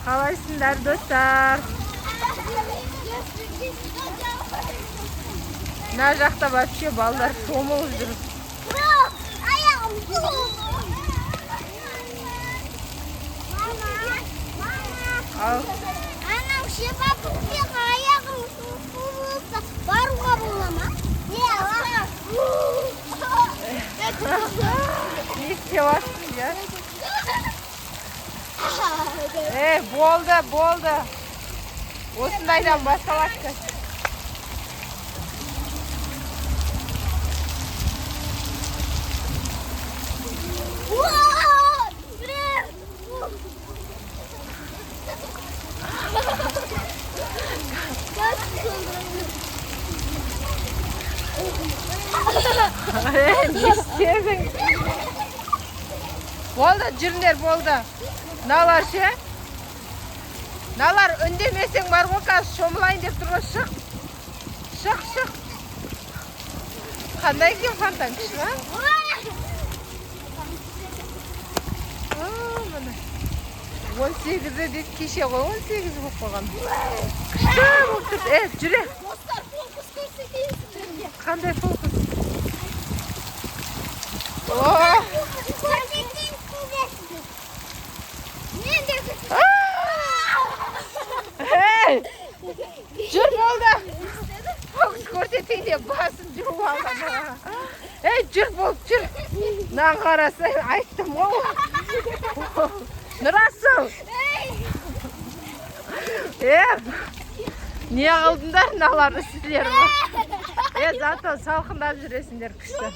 Қалайсыңдар, достар? Мына жақта вообще балдар шомылып жүр. Аяғым. Мама, мама. Ал. Анау шепаппен аяғым су болса, баруға бола ма? Не, Не істеп жатсың, я? Ей, болды, болды. Осындайдан басталады қазір. Ей, не істедің? Болды, жүріңдер, болды. Мыналар ше? Мыналар, үндемесең бар ғой, қазір шомылайын деп тұр ғой. Шық. Шық, шық. Қандай екен фонтан, күшті ма? А, міне. 18-і дейді, кеше ғой, 18 болып қалған. Күшті болып тұр. Е, жүре. Достар, фокус көрсетейін сіздерге. Қандай фокус? О! Көрсетейін сіздерге. Мен де Ей! Жүр, болды. Фокус көрсетейін деп басын жуып алған. Ей, жүр, болды, жүр. Мынаны қараса, айттым ғой. Нұрасыл! Е, не қылдыңдар мыналарды сіздер? Е, зато салқындап жүресіңдер, күшті.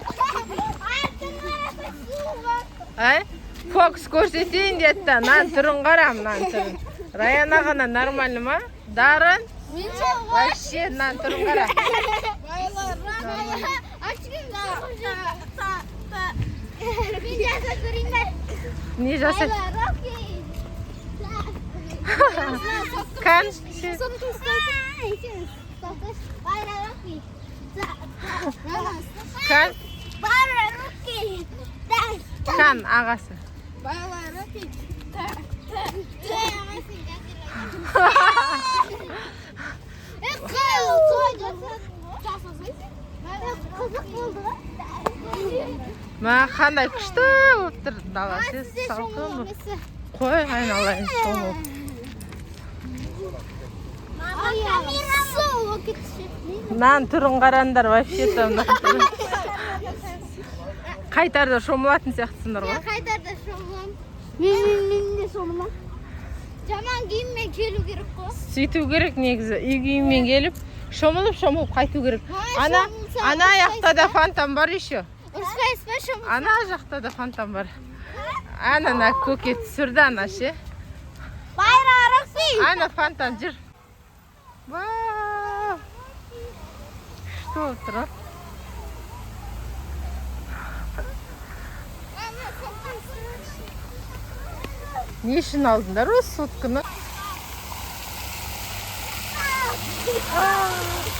Артын қараса, су бар. Әй, фокус көрсетейін деді да, мынаның түрін қара, мынаның түрін. Раяна ғана нормально ма? Дарын? Мен Вообще, мынаның түрін қара. Мен жасап көрейін бе? Не жасайды? Кән? Кән? Кән ағасы. Қызық болды ғой. Мә, қандай күшті болып тұр дала. Сіз салқын болып. Қой, айналайын, шомыл. Мынаның түрін қараңдар, вообще то мына түрін. Қайтарда шомылатын сияқтысыңдар ғой. Қайтарда шомыламын. Мен де шомыламын. Жаман киіммен келу керек қой. Сөйту керек негізі. Үй киіммен келіп, шомылып, шомылып қайту керек. Ана, Шомылса, ана жақта да фонтан бар еще. Ұрыспайсыз ба шомыл? Ана жақта да фонтан бар. Ана ана көке түсірді ана ше. Байрарықси. Ана фонтан, жүр. Вау! Күшті болып тұр ғой. Не үшін алдыңдар осы сотканы?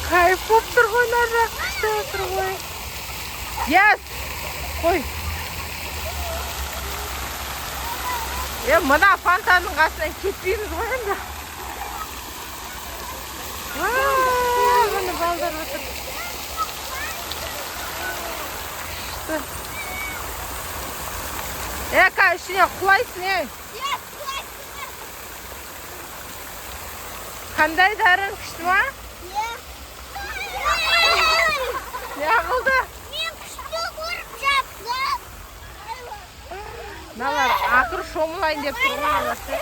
Кайф болып тұр ғой, мына жақ күшті болып тұр ғой. Яс! Қой. Е, мына фонтанның қасынан кетпейміз ғой енді. Вау, міне балдар отыр. Күшті. Е, ка, ішіне құлайсың, ей. Қандай, Дарын, күшті ма? Не қылды? Мен күшті көріп жаттым. Мыналар ақыры шомылайын деп тұр ғой, мыналар ше.